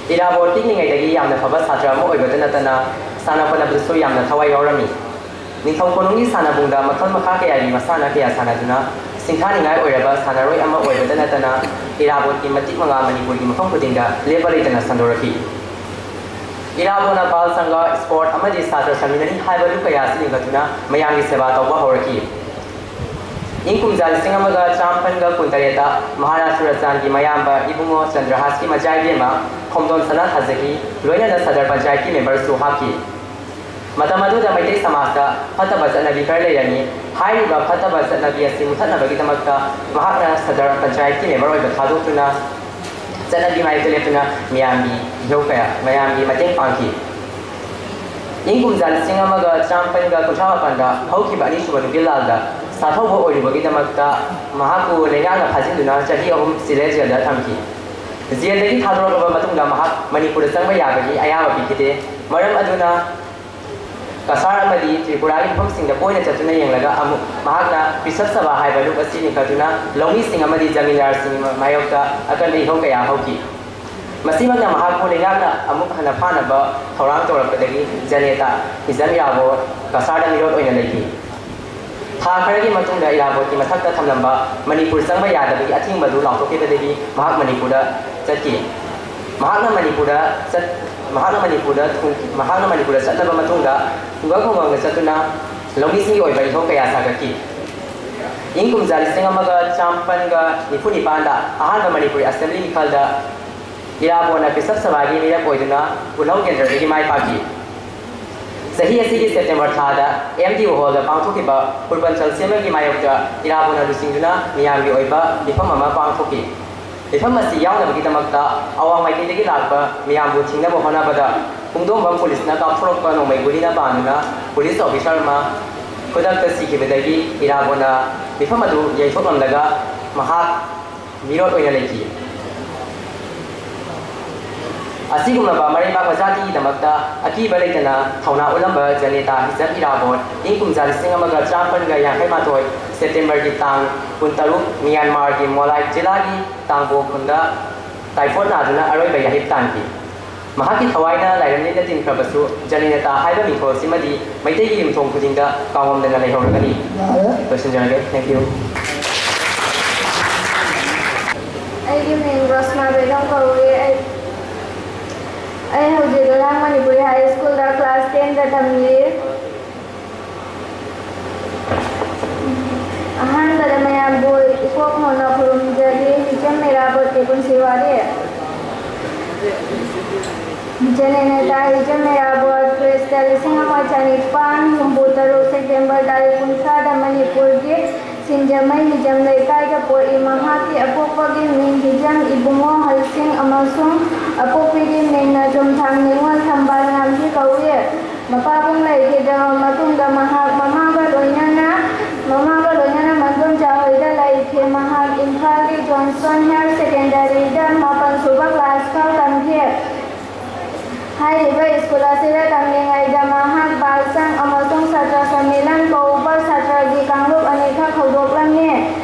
ꯏꯔꯥꯕꯣꯠ ꯄꯤꯛꯂꯤꯉꯩꯗꯒꯤ ꯌꯥꯝꯅ ꯐꯕ ꯁꯥꯇ꯭ꯔ ꯑꯃ ꯑꯣꯏꯕꯇ ꯅꯠꯇꯅ ꯁꯥꯟꯅ ꯈꯣꯠꯅꯕꯗꯁꯨ ꯌꯥꯝꯅ ꯊꯋꯥꯏ ꯌꯥꯎꯔꯝꯃꯤ꯫ ꯅꯤꯡꯊꯧ ꯀꯣꯅꯨꯡꯒꯤ ꯁꯥꯟꯅꯕꯨꯡꯗ ꯃꯈꯜ ꯃꯈꯥ ꯀꯌꯥꯒꯤ ꯃꯁꯥꯟꯅ ꯀꯌꯥ ꯁꯥꯟꯅꯗꯨꯅ ꯁꯤꯡꯊꯥꯅꯤꯡꯉꯥꯏ ꯑꯣꯏꯔꯕ ꯁꯥꯟꯅꯔꯣꯏ ꯑꯃ ꯑꯣꯏꯕꯇ ꯅꯠꯇꯅ ꯏꯔꯥꯕꯣꯠꯀꯤ ꯃꯇꯤꯛ ꯃꯉꯥ ꯃꯅꯤꯄꯨꯔꯒꯤ ꯃꯐꯝ ꯈꯨꯗꯤꯡꯗ ꯂꯦꯞꯄ ꯂꯩꯇꯅ ꯁꯟꯗꯣꯔꯛꯈꯤ꯫ ꯏꯔꯥꯕꯣꯠꯅ ꯕꯥꯜ ꯁꯪꯒ, ꯁ꯭ꯄꯣꯔꯠ ꯑꯃꯗꯤ ꯁꯥꯇ꯭ꯔ ꯁꯟꯃꯤꯂꯅꯤ ꯍꯥꯏꯕ ꯂꯨꯞ ꯀꯌꯥ ꯑꯁꯤ ꯂꯤꯡꯈꯠꯇꯨꯅ ꯃꯌꯥꯝꯒꯤ ꯁꯦꯕꯥ ꯇꯧꯕ ꯍꯧꯔꯛꯈꯤ꯫ ꯏꯪ ꯀꯨꯝꯖꯥ ꯂꯤꯁꯤꯡ ꯑꯃꯒ ꯆꯥꯃꯥꯄꯟꯒ ꯀꯨꯟꯇꯔꯦꯠꯇ ꯃꯍꯥꯔꯥꯖ ꯁꯨꯔꯆꯥꯟꯒꯤ ꯃꯌꯥꯝꯕ ꯏꯕꯨꯡꯉꯣ ꯆꯟꯗ꯭ꯔꯍꯥꯁꯀꯤ ꯃꯆꯥ ꯏꯕꯦꯝꯃ ꯈꯣꯝꯗꯣꯟ ꯁꯅꯥ ꯊꯥꯖꯒꯤ ꯂꯣꯏꯅꯅ ꯁꯗꯔ ꯄꯟꯆꯥꯌꯠꯀꯤ ꯃꯦꯝꯕꯔꯁꯨ ꯍꯥꯞꯈꯤ꯫ ꯃꯇꯝ ꯑꯗꯨꯗ ꯃꯩꯇꯩ ꯁꯃꯥꯖꯇ ꯐꯠꯇꯕ ꯆꯠꯅꯕꯤ ꯈꯔ ꯂꯩꯔꯝꯃꯤ꯫ ꯍꯥꯏꯔꯤꯕ ꯐꯠꯇꯕ ꯆꯠꯅꯕꯤ ꯑꯁꯤ ꯃꯨꯊꯠꯅꯕꯒꯤꯗꯃꯛꯇ ꯃꯍꯥꯛꯅ ꯁꯗꯔ ꯄꯟꯆꯥꯌꯠꯀꯤ ꯃꯦꯝꯕꯔ ꯑꯣꯏꯕ ꯊꯥꯗꯣꯛꯇꯨꯅ ꯆꯠꯅꯕꯤ ꯃꯥꯌꯣꯛꯇ ꯂꯦꯞꯇꯨꯅ ꯃꯤꯌꯥꯝꯒꯤ ꯏꯍꯧ ꯀꯌꯥ, ꯃꯌꯥꯝꯒꯤ ꯃꯇꯦꯡ ꯄꯥꯡꯈꯤ꯫ ꯏꯪ ꯀꯨꯝꯖꯥ ꯂꯤꯁꯤꯡ ꯑꯃꯒ ꯆꯥꯃꯥꯄꯟꯒ ꯀꯨꯟꯊ꯭ꯔꯥ ꯃꯥꯄꯟꯗ ꯍꯧꯈꯤꯕ ꯑꯅꯤꯁꯨꯕ ꯅꯨꯄꯤ ꯂꯥꯜꯗ ꯁꯥꯊꯧꯕ ꯑꯣꯏꯔꯨꯕꯒꯤꯗꯃꯛꯇ ꯃꯍꯥꯛꯄꯨ ꯂꯩꯉꯥꯛꯅ ꯐꯥꯖꯤꯟꯗꯨꯅ ꯆꯍꯤ ꯑꯍꯨꯝ ꯁꯤꯂꯦ ꯖꯦꯜꯗ ꯊꯝꯈꯤ꯫ ꯖꯦꯜꯗꯒꯤ ꯊꯥꯗꯣꯔꯛꯂꯕ ꯃꯇꯨꯡꯗ ꯃꯍꯥꯛ ꯃꯅꯤꯄꯨꯔꯗ ꯆꯪꯕ ꯌꯥꯕꯒꯤ ꯑꯌꯥꯕ ꯄꯤꯈꯤꯗꯦ꯫ ꯃꯔꯝ ꯑꯗꯨꯅ ꯀꯁꯥꯔ ꯑꯃꯗꯤ ꯇ꯭ꯔꯤꯄꯨꯔꯥꯒꯤ ꯃꯐꯝꯁꯤꯡꯗ ꯀꯣꯏꯅ ꯆꯠꯇꯨꯅ ꯌꯦꯡꯂꯒ ꯑꯃꯨꯛ ꯃꯍꯥꯛꯅ ꯄ꯭ꯔꯤꯁꯠ ꯁꯚꯥ ꯍꯥꯏꯕ ꯂꯨꯞ ꯑꯁꯤ ꯂꯤꯡꯈꯠꯇꯨꯅ ꯂꯧꯃꯤꯁꯤꯡ ꯑꯃꯗꯤ ꯖꯃꯤꯟꯗꯥꯔꯁꯤꯡꯒꯤ ꯃꯥꯌꯣꯛꯇ ꯑꯀꯟꯕ ꯏꯍꯧ ꯀꯌꯥ ꯍꯧꯈꯤ꯫ ꯃꯁꯤꯃꯛꯅ ꯃꯍꯥꯛꯄꯨ ꯂꯩꯉꯥꯛꯅ ꯑꯃꯨꯛ ꯍꯟꯅ ꯐꯥꯅꯕ ꯊꯧꯔꯥꯡ ꯇꯧꯔꯛꯄꯗꯒꯤ ꯖꯅꯦꯇꯥ ꯍꯤꯖꯝ ꯏꯔꯥꯕꯣꯠ ꯀꯁꯥꯔꯗ ꯃꯤꯔꯣꯠ ꯑꯣꯏꯅ ꯂꯩꯈꯤ꯫ ꯊꯥ ꯈꯔꯒꯤ ꯃꯇꯨꯡꯗ ꯏꯔꯥꯕꯣꯠꯀꯤ ꯃꯊꯛꯇ ꯊꯝꯂꯝꯕ ꯃꯅꯤꯄꯨꯔ ꯆꯪꯕ ꯌꯥꯗꯕꯒꯤ ꯑꯊꯤꯡꯕ ꯑꯗꯨ ꯂꯥꯎꯊꯣꯛꯈꯤꯕꯗꯒꯤ ꯃꯍꯥꯛ ꯃꯅꯤꯄꯨꯔꯗ ꯆꯠꯈꯤ꯫ ꯃꯍꯥꯛꯅ ꯃꯅꯤꯄꯨꯔꯗ ꯆꯠ-, ꯃꯍꯥꯛꯅ ꯃꯅꯤꯄꯨꯔꯗ ꯊꯨꯡ-, ꯃꯍꯥꯛꯅ ꯃꯅꯤꯄꯨꯔꯗ ꯆꯠꯂꯕ ꯃꯇꯨꯡꯗ ꯈꯨꯡꯒꯪ ꯈꯨꯡꯒꯪꯗ ꯆꯠꯇꯨꯅ ꯂꯧꯃꯤꯁꯤꯡꯒꯤ ꯑꯣꯏꯕ ꯏꯍꯧ ꯀꯌꯥ ꯁꯥꯒꯠꯈꯤ꯫ ꯏꯪ ꯀꯨꯝꯖꯥ ꯂꯤꯁꯤꯡ ꯑꯃꯒ ꯆꯥꯃꯥꯄꯟꯒ ꯅꯤꯐꯨ ꯅꯤꯄꯥꯟꯗ ꯑꯍꯥꯟꯕ ꯃꯅꯤꯄꯨꯔꯤ ꯑꯁꯦꯝꯕ꯭ꯂꯤ ꯃꯤꯈꯜꯗ ꯏꯔꯥꯕꯣꯠꯅ ꯕꯤꯁꯞ ꯁꯚꯥꯒꯤ ꯃꯤꯔꯦꯞ ꯑꯣꯏꯗꯨꯅ ꯎꯅꯧ ꯀꯦꯟꯗ꯭ꯔꯗꯒꯤ ꯃꯥꯏ ꯄꯥꯛꯈꯤ꯫ ꯆꯍꯤ ꯑꯁꯤꯒꯤ ꯁꯦꯞꯇꯦꯝꯕꯔ ꯊꯥꯗ ꯑꯦꯝ ꯗꯤ ꯑꯣ ꯍꯣꯜꯗ ꯄꯥꯡꯊꯣꯛꯈꯤꯕ ꯄꯨꯔꯕꯟꯆꯜ ꯁꯦꯝꯕꯒꯤ ꯃꯥꯌꯣꯛꯇ ꯏꯔꯥꯕꯣꯠꯅ ꯂꯨꯆꯤꯡꯗꯨꯅ ꯃꯤꯌꯥꯝꯒꯤ ꯑꯣꯏꯕ ꯃꯤꯐꯝ ꯑꯃ ꯄꯥꯡꯊꯣꯛꯈꯤ꯫ ꯃꯤꯐꯝ ꯑꯁꯤ ꯌꯥꯎꯅꯕꯒꯤꯗꯃꯛꯇ ꯑꯋꯥꯡ ꯃꯥꯏꯀꯩꯗꯒꯤ ꯂꯥꯛꯄ ꯃꯤꯌꯥꯝꯕꯨ ꯊꯤꯡꯅꯕ ꯍꯣꯠꯅꯕꯗ ꯄꯨꯡꯗꯣꯡꯕꯝ ꯄꯨꯂꯤꯁꯅ ꯀꯥꯞꯊꯣꯔꯛꯄ ꯅꯣꯡꯃꯩ ꯒꯨꯂꯤꯅ ꯄꯥꯟꯗꯨꯅ ꯄꯨꯂꯤꯁ ꯑꯣꯐꯤꯁꯥꯔ ꯑꯃ ꯈꯨꯗꯛꯇ ꯁꯤꯈꯤꯕꯗꯒꯤ ꯏꯔꯥꯕꯣꯠꯅ ꯃꯤꯐꯝ ꯑꯗꯨ ꯌꯩꯊꯣꯛꯂꯝꯂꯒ ꯃꯍꯥꯛ ꯃꯤꯔꯣꯠ ꯑꯣꯏꯅ ꯂꯩꯈꯤ꯫ ꯑꯁꯤꯒꯨꯝꯂꯕ ꯃꯔꯩꯕꯥꯛ ꯃꯖꯥꯇꯤꯒꯤꯗꯃꯛꯇ ꯑꯀꯤꯕ ꯂꯩꯇꯅ ꯊꯧꯅꯥ ꯎꯠꯂꯝꯕ ꯖꯅꯦꯇꯥ ꯍꯤꯖꯝ ꯏꯔꯥꯕꯣꯠ ꯏꯪ ꯀꯨꯝꯖꯥ ꯂꯤꯁꯤꯡ ꯑꯃꯒ ꯆꯥꯃꯥꯄꯟꯒ ꯌꯥꯡꯈꯩ ꯃꯥꯊꯣꯏ ꯁꯦꯞꯇꯦꯝꯕꯔꯒꯤ ꯇꯥꯡ ꯀꯨꯟꯇꯔꯨꯛ ꯃꯤꯌꯥꯟꯃꯥꯔꯒꯤ ꯃꯣꯂꯥꯏ ꯖꯤꯂꯥꯒꯤ ꯇꯥꯡꯕꯣ ꯈꯨꯟꯗ ꯇꯥꯏꯐꯣꯠ ꯅꯥꯗꯨꯅ ꯑꯔꯣꯏꯕ ꯌꯥꯍꯤꯞ ꯇꯥꯟꯈꯤ꯫ ꯃꯍꯥꯛꯀꯤ ꯊꯋꯥꯏꯅ ꯂꯥꯏꯔꯦꯝꯂꯦꯟꯗ ꯇꯤꯟꯈ꯭ꯔꯕꯁꯨ ꯖꯅꯦꯇꯥ ꯍꯥꯏꯕ ꯃꯤꯡꯊꯣꯜꯁꯤꯃꯗꯤ ꯃꯩꯇꯩꯒꯤ ꯌꯨꯝꯊꯣꯡ ꯈꯨꯗꯤꯡꯗ ꯀꯥꯎꯉꯝꯗꯅ ꯂꯩꯍꯧꯔꯒꯅꯤ꯫ ꯌꯥꯔꯦ꯫ ꯂꯣꯏꯁꯤꯟꯖꯔꯒꯦ꯫ Thank you꯫ ꯑꯩꯒꯤ ꯃꯤꯡ ꯔꯣꯁꯃꯥ ꯕꯦꯒꯝ ꯀꯧꯏ꯫ ꯑꯩ, ꯑꯩ ꯍꯧꯖꯤꯛ ꯂꯩꯔꯥꯡ ꯃꯅꯤꯄꯨꯔꯤ ꯍꯥꯏ ꯁ꯭ꯀꯨꯜꯗ ꯀ꯭ꯂꯥꯁ ꯇꯦꯟꯗ ꯇꯝꯂꯤ꯫ ꯑꯍꯥꯟꯕꯗ ꯃꯌꯥꯝꯕꯨ ꯏꯀꯣꯛ ꯅꯧꯅ ꯈꯨꯔꯨꯝꯖꯔꯤ꯫ ꯍꯤꯖꯝ ꯏꯔꯥꯕꯣꯠꯀꯤ ꯄꯨꯟꯁꯤ ꯋꯥꯔꯤ꯫ ꯖꯅꯦꯇꯥ ꯍꯤꯖꯝ ꯏꯔꯥꯕꯣꯠ ꯈ꯭ꯔꯤꯁꯇ ꯂꯤꯁꯤꯡ ꯑꯃ ꯆꯅꯤꯄꯥꯟ ꯍꯨꯝꯐꯨ ꯇꯔꯨꯛ ꯁꯦꯞꯇꯦꯝꯕꯔ ꯇꯥꯔꯤꯛ ꯀꯨꯟꯊ꯭ꯔꯥꯗ ꯃꯅꯤꯄꯨꯔꯒꯤ ꯁꯤꯡꯖꯃꯩ ꯍꯤꯖꯝ ꯂꯩꯀꯥꯏꯗ ꯄꯣꯛꯏ꯫ ꯃꯍꯥꯛꯀꯤ ꯑꯄꯣꯛꯄꯒꯤ ꯃꯤꯡ ꯍꯤꯖꯝ ꯏꯕꯨꯡꯉꯣ ꯍꯔꯤꯁꯤꯡ ꯑꯃꯁꯨꯡ ꯑꯄꯣꯛꯄꯤꯒꯤ ꯃꯤꯡꯅ ꯆꯨꯝꯊꯥꯡ ꯅꯤꯉꯣꯜ ꯊꯝꯕꯥꯜ ꯉꯥꯝꯕꯤ ꯀꯧꯏ꯫ ꯃꯄꯥꯕꯨꯡ ꯂꯩꯈꯤꯗ꯭ꯔꯕ ꯃꯇꯨꯡꯗ ꯃꯍꯥꯛ ꯃꯃꯥꯒ ꯂꯣꯏꯅꯅ, ꯃꯃꯥꯒ ꯂꯣꯏꯅꯅ ꯃꯟꯗꯣꯝꯆꯥ ꯍꯣꯏꯗ ꯂꯩꯈꯤ꯫ ꯃꯍꯥꯛ ꯏꯝꯐꯥꯜꯒꯤ ꯖꯣꯟꯁꯟ ꯍꯥꯌꯔ ꯁꯦꯀꯦꯟꯗꯔꯤꯗ ꯃꯥꯄꯟ ꯁꯨꯕ ꯀ꯭ꯂꯥꯁ ꯐꯥꯎ ꯇꯝꯈꯤ꯫ ꯍꯥꯏꯔꯤꯕ ꯁ꯭ꯀꯨꯜ ꯑꯁꯤꯗ ꯇꯝꯂꯤꯉꯩꯗ ꯃꯍꯥꯛ ꯕꯥꯜ ꯁꯪ ꯑꯃꯁꯨꯡ ꯁꯥꯇ꯭ꯔ ꯁꯝꯃꯦꯂꯟ ꯀꯧꯕ ꯁꯥꯇ꯭ꯔꯒꯤ ꯀꯥꯡꯂꯨꯞ ꯑꯅꯤꯈꯛ ꯍꯧꯗꯣꯛꯂꯝꯃꯤ꯫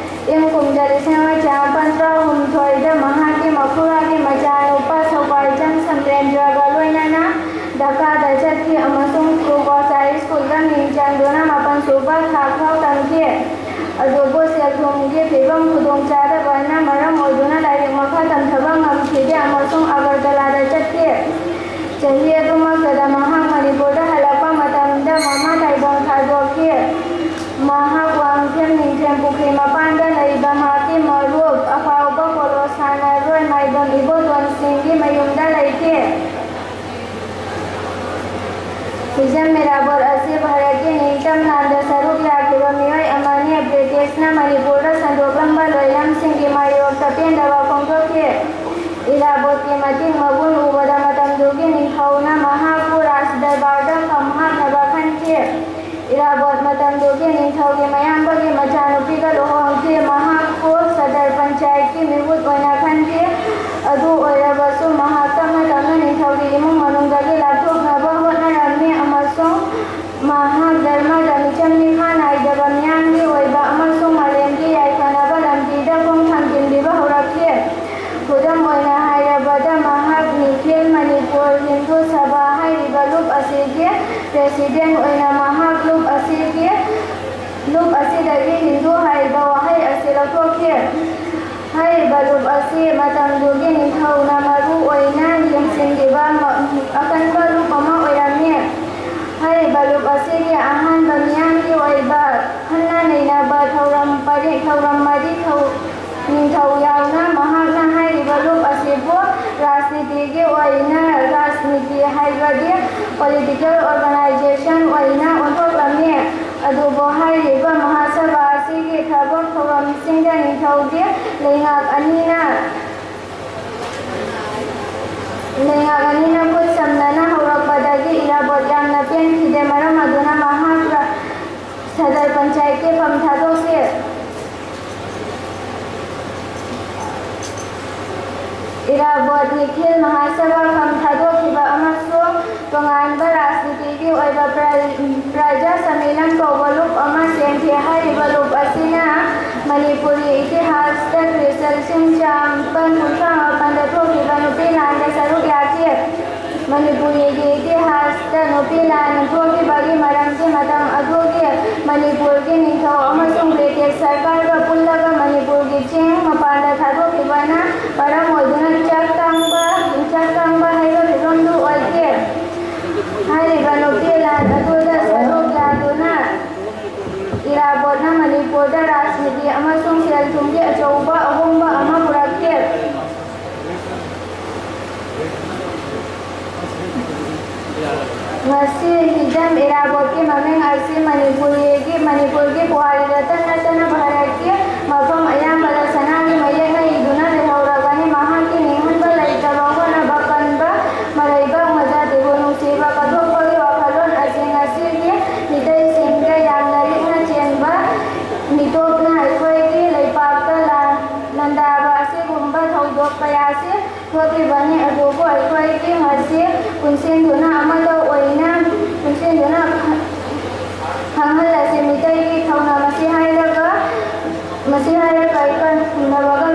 ꯏꯪ ꯀꯨꯝꯖꯥ ꯂꯤꯁꯤꯡ ꯑꯃ ꯆꯥꯃꯥꯄꯟ ꯇꯔꯥꯍꯨꯝꯗꯣꯏꯗ ꯃꯍꯥꯛꯀꯤ ꯃꯈꯨꯔꯥꯒꯤ ꯃꯆꯥꯅꯨꯄꯥ ꯁꯧꯀꯥꯏꯖꯝ ꯁꯝꯔꯦꯟꯗ꯭ꯔꯒ ꯂꯣꯏꯅꯅ ꯙꯥꯀꯥꯗ ꯆꯠꯈꯤ ꯑꯃꯁꯨꯡ ꯀ꯭ꯔꯨ ꯀꯣꯆꯥꯏ ꯁ꯭ꯀꯨꯜꯗ ꯃꯤꯡ ꯆꯟꯗꯨꯅ ꯃꯥꯄꯟ ꯁꯨꯕ ꯊꯥꯛ ꯐꯥꯎ ꯇꯝꯈꯤ꯫ ꯑꯗꯨꯕꯨ ꯁꯦꯜ-ꯊꯨꯝꯒꯤ ꯐꯤꯕꯝ ꯈꯨꯗꯣꯡꯆꯥꯗꯕꯅ ꯃꯔꯝ ꯑꯣꯏꯗꯨꯅ ꯂꯥꯏꯔꯤꯛ ꯃꯈꯥ ꯇꯝꯊꯕ ꯉꯝꯈꯤꯗꯦ ꯑꯃꯁꯨꯡ ꯑꯒꯔꯇꯂꯥꯗ ꯆꯠꯈꯤ꯫ ꯆꯍꯤ ꯑꯗꯨꯃꯛꯇꯗ ꯃꯍꯥꯛ ꯃꯅꯤꯄꯨꯔꯗ ꯍꯜꯂꯛꯄ ꯃꯇꯝꯗ ꯃꯃꯥ ꯇꯥꯏꯕꯪ ꯊꯥꯗꯣꯛꯈꯤ꯫ ꯃꯍꯥꯛ ꯋꯥꯡꯈꯦꯝ ꯅꯤꯡꯊꯦꯝ ꯄꯨꯈ꯭ꯔꯤ ꯍꯤꯖꯝ ꯏꯔꯥꯕꯣꯠ ꯑꯁꯤ ꯚꯥꯔꯠꯀꯤ ꯅꯤꯡꯇꯝ ꯂꯥꯟꯗ ꯁꯔꯨꯛ ꯌꯥꯈꯤꯕ ꯃꯤꯑꯣꯏ ꯑꯃꯅꯤ꯫ ꯕ꯭ꯔꯤꯇꯤꯁꯅ ꯃꯅꯤꯄꯨꯔꯗ ꯁꯟꯗꯣꯛꯂꯝꯕ ꯂꯣꯏꯂꯝꯁꯤꯡꯒꯤ ꯃꯥꯌꯣꯛꯇ ꯄꯦꯟꯗꯕ ꯐꯣꯡꯗꯣꯛꯈꯤ꯫ ꯏꯔꯥꯕꯣꯠꯀꯤ ꯃꯇꯤꯛ ꯃꯒꯨꯟ ꯎꯕꯗ ꯃꯇꯝꯗꯨꯒꯤ ꯅꯤꯡꯊꯧꯅ ꯃꯍꯥꯛꯄꯨ ꯔꯥꯖ ꯗꯔꯕꯥꯔꯗ ꯐꯝ ꯍꯥꯞꯅꯕ ꯈꯟꯈꯤ꯫ ꯏꯔꯥꯕꯣꯠ ꯃꯇꯝꯗꯨꯒꯤ ꯅꯤꯡꯊꯧꯒꯤ ꯃꯌꯥꯝꯕꯒꯤ ꯃꯆꯥꯅꯨꯄꯤꯒ ꯂꯨꯍꯣꯡꯈꯤ꯫ ꯃꯍꯥꯛꯄꯨ ꯁꯗꯔ ꯄꯟꯆꯥꯌꯠꯀꯤ ꯃꯤꯍꯨꯠ ꯑꯣꯏꯅ ꯈꯟꯈꯤ꯫ ꯑꯗꯨ ꯑꯣꯏꯔꯕꯁꯨ ꯃꯍꯥꯛ ꯇꯞꯅ ꯇꯞꯅ ꯅꯤꯡꯊꯧꯒꯤ ꯏꯃꯨꯡ ꯃꯅꯨꯡꯗꯒꯤ ꯂꯥꯞꯊꯣꯛꯅꯕ ꯍꯣꯠꯅꯔꯝꯃꯤ ꯑꯃꯁꯨꯡ ꯃꯍꯥꯛ ꯙꯔꯃꯗ ꯃꯤꯆꯪ ꯃꯤꯈꯥ ꯅꯥꯏꯗꯕ, ꯃꯤꯌꯥꯝꯒꯤ ꯑꯣꯏꯕ ꯑꯃꯁꯨꯡ ꯃꯥꯂꯦꯝꯒꯤ ꯌꯥꯏꯐꯅꯕ ꯂꯝꯕꯤꯗ ꯈꯣꯡ ꯊꯥꯡꯖꯤꯟꯕꯤꯕ ꯍꯧꯔꯛꯈꯤ꯫ ꯈꯨꯗꯝ ꯑꯣꯏꯅ ꯍꯥꯏꯔꯕꯗ, ꯃꯍꯥꯛ ꯅꯤꯈꯤꯜ ꯃꯅꯤꯄꯨꯔ ꯍꯤꯟꯗꯨ ꯁꯚꯥ ꯍꯥꯏꯔꯤꯕ ꯂꯨꯞ ꯑꯁꯤꯒꯤ ꯄ꯭ꯔꯦꯁꯤꯗꯦꯟ ꯑꯣꯏꯅ ꯃꯍꯥꯛ ꯂꯨꯞ ꯑꯁꯤꯒꯤ, ꯂꯨꯞ ꯑꯁꯤꯗꯒꯤ ꯍꯤꯟꯗꯨ ꯍꯥꯏꯔꯤꯕ ꯋꯥꯍꯩ ꯑꯁꯤ ꯂꯧꯊꯣꯛꯈꯤ꯫ ꯍꯥꯏꯔꯤꯕ ꯂꯨꯞ ꯑꯁꯤ ꯃꯇꯝꯗꯨꯒꯤ ꯅꯤꯡꯊꯧꯅ ꯃꯔꯨ ꯑꯣꯏꯅ ꯌꯦꯡꯁꯤꯟꯈꯤꯕ ꯃ-, ꯑꯀꯟꯕ ꯂꯨꯞ ꯑꯃ ꯑꯣꯏꯔꯝꯃꯤ꯫ ꯍꯥꯏꯔꯤꯕ ꯂꯨꯞ ꯑꯁꯤꯒꯤ ꯑꯍꯥꯟꯕ ꯃꯤꯌꯥꯝꯒꯤ ꯑꯣꯏꯕ ꯈꯟꯅ ꯅꯩꯅꯕ ꯊꯧꯔꯝ ꯄꯔꯤ-, ꯊꯧꯔꯝ ꯃꯔꯤ ꯊꯧ-, ꯅꯤꯡꯊꯧ ꯌꯥꯎꯅ ꯃꯍꯥꯛꯅ ꯍꯥꯏꯔꯤꯕ ꯂꯨꯞ ꯑꯁꯤꯕꯨ ꯔꯥꯖꯅꯤꯇꯤꯒꯤ ꯑꯣꯏꯅ, ꯔꯥꯖꯅꯤꯇꯤ ꯍꯥꯏꯕꯗꯤ ꯄꯣꯂꯤꯇꯤꯀꯦꯜ ꯑꯣꯔꯒꯅꯥꯏꯖꯦꯁꯟ ꯑꯣꯏꯅ ꯑꯣꯟꯊꯣꯛꯂꯝꯃꯤ꯫ ꯑꯗꯨꯕꯨ ꯍꯥꯏꯔꯤꯕ ꯃꯍꯥꯁꯚꯥ ꯑꯁꯤꯒꯤ ꯊꯕꯛ ꯊꯧꯔꯝꯁꯤꯡꯗ ꯅꯤꯡꯊꯧꯒꯤ ꯂꯩꯉꯥꯛ ꯑꯅꯤꯅ, ꯂꯩꯉꯥꯛ ꯑꯅꯤꯅ ꯈꯨꯠ ꯁꯝꯅꯅ ꯍꯧꯔꯛꯄꯗꯒꯤ ꯏꯔꯥꯕꯣꯠ ꯌꯥꯝꯅ ꯄꯦꯟꯈꯤꯗꯦ꯫ ꯃꯔꯝ ꯑꯗꯨꯅ ꯃꯍꯥꯛ ꯁꯗꯔ ꯄꯟꯆꯥꯌꯠꯀꯤ ꯐꯝ ꯊꯥꯗꯣꯛꯈꯤ꯫ ꯏꯔꯥꯕꯣꯠ ꯅꯤꯈꯤꯜ ꯃꯍꯥꯁꯚꯥ ꯐꯝ ꯊꯥꯗꯣꯛꯈꯤꯕ ꯑꯃꯁꯨꯡ ꯇꯣꯉꯥꯟꯕ ꯔꯥꯖꯅꯤꯇꯤꯒꯤ ꯑꯣꯏꯕ ꯄ꯭ꯔ-, ꯄ꯭ꯔꯖꯥ ꯁꯝꯃꯦꯂꯟ ꯀꯧꯕ ꯂꯨꯞ ꯑꯃ ꯁꯦꯝꯈꯤ꯫ ꯍꯥꯏꯔꯤꯕ ꯂꯨꯞ ꯑꯁꯤꯅ ꯃꯅꯤꯄꯨꯔꯤ ꯏꯇꯤꯍꯥꯁꯇ ꯈ꯭ꯔꯤꯁꯇ ꯂꯤꯁꯤꯡ ꯆꯥꯃꯥꯄꯟ ꯀꯨꯟꯊ꯭ꯔꯥ ꯃꯥꯄꯟꯗ ꯊꯣꯛꯈꯤꯕ ꯅꯨꯄꯤ ꯂꯥꯟꯗ ꯁꯔꯨꯛ ꯌꯥꯈꯤ꯫ ꯃꯅꯤꯄꯨꯔꯤꯒꯤ ꯏꯇꯤꯍꯥꯁꯇ ꯅꯨꯄꯤ ꯂꯥꯟ ꯊꯣꯛꯈꯤꯕꯒꯤ ꯃꯔꯝꯗꯤ ꯃꯇꯝ ꯑꯗꯨꯒꯤ ꯃꯅꯤꯄꯨꯔꯒꯤ ꯅꯤꯡꯊꯧ ꯑꯃꯁꯨꯡ ꯕ꯭ꯔꯤꯇꯤꯁ ꯁꯔꯀꯥꯔꯒ ꯄꯨꯜꯂꯒ ꯃꯅꯤꯄꯨꯔꯒꯤ ꯆꯤꯡ ꯃꯄꯥꯟꯗ ꯊꯥꯗꯣꯛꯈꯤꯕꯅ ꯃꯔꯝ ꯑꯣꯏꯗꯨꯅ ꯆꯥꯛ ꯇꯥꯡꯕ, ꯆꯥꯛ ꯇꯥꯡꯕ ꯍꯥꯏꯕ ꯐꯤꯕꯝꯗꯨ ꯑꯣꯏꯈꯤ꯫ ꯍꯥꯏꯔꯤꯕ ꯅꯨꯄꯤ ꯂꯥꯟ ꯑꯗꯨꯗ ꯁꯔꯨꯛ ꯌꯥꯗꯨꯅ ꯏꯔꯥꯕꯣꯠꯅ ꯃꯅꯤꯄꯨꯔꯗ ꯔꯥꯖꯅꯤꯇꯤ ꯑꯃꯁꯨꯡ ꯁꯦꯜ-ꯊꯨꯝꯒꯤ ꯑꯆꯧꯕ ꯑꯍꯣꯡꯕ ꯑꯃ ꯄꯨꯔꯛꯈꯤ꯫ ꯉꯁꯤ ꯍꯤꯖꯝ ꯏꯔꯥꯕꯣꯠꯀꯤ ꯃꯃꯤꯡ ꯑꯁꯤ ꯃꯅꯤꯄꯨꯔꯤꯒꯤ, ꯃꯅꯤꯄꯨꯔꯒꯤ ꯄꯨꯋꯥꯔꯤꯗꯇ ꯅꯠꯇꯅ ꯚꯥꯔꯠꯀꯤ ꯃꯐꯝ ꯑꯌꯥꯝꯕꯗ ꯁꯅꯥꯒꯤ ꯃꯌꯦꯛꯅ ꯏꯗꯨꯅ ꯂꯩꯍꯧꯔꯕꯅꯤ꯫ ꯃꯍꯥꯛꯀꯤ ꯅꯤꯡꯍꯟꯕ ꯂꯩꯇꯕ, ꯍꯣꯠꯅꯕ ꯀꯟꯕ, ꯃꯔꯩꯕꯥꯛ ꯃꯆꯥ ꯇꯤꯕꯨ ꯅꯨꯡꯁꯤꯕ ꯀꯠꯊꯣꯛꯄꯒꯤ ꯋꯥꯈꯜꯂꯣꯟ ꯑꯁꯤ ꯉꯁꯤꯒꯤ ꯃꯤꯇꯩꯁꯤꯡꯗ ꯌꯥꯝꯅ ꯂꯤꯛꯅ ꯆꯦꯟꯕ ꯃꯤꯇꯣꯞꯅ ꯑꯩꯈꯣꯏꯒꯤ ꯂꯩꯄꯥꯛꯇ ꯂꯥꯟꯗꯥꯕ ꯑꯁꯤꯒꯨꯝꯕ ꯊꯧꯗꯣꯛ ꯀꯌꯥ ꯑꯁꯤ ꯊꯣꯛꯈꯤꯕꯅꯤ꯫ ꯑꯗꯨꯕꯨ ꯑꯩꯈꯣꯏꯒꯤ ꯉꯁꯤ ꯄꯨꯟꯁꯤꯟꯗꯨꯅ ꯑꯃꯠꯇ ꯑꯣꯏꯅ ꯄꯨꯟꯁꯤꯟꯗꯨꯅ ꯈꯪꯍꯜꯂꯁꯤ꯫ ꯃꯤꯇꯩꯒꯤ ꯊꯧꯅ ꯃꯁꯤ ꯍꯥꯏꯔꯒ, ꯃꯁꯤ ꯍꯥꯏꯔꯒ ꯑꯩꯈꯣꯏ ꯈꯨꯝꯅꯕꯒ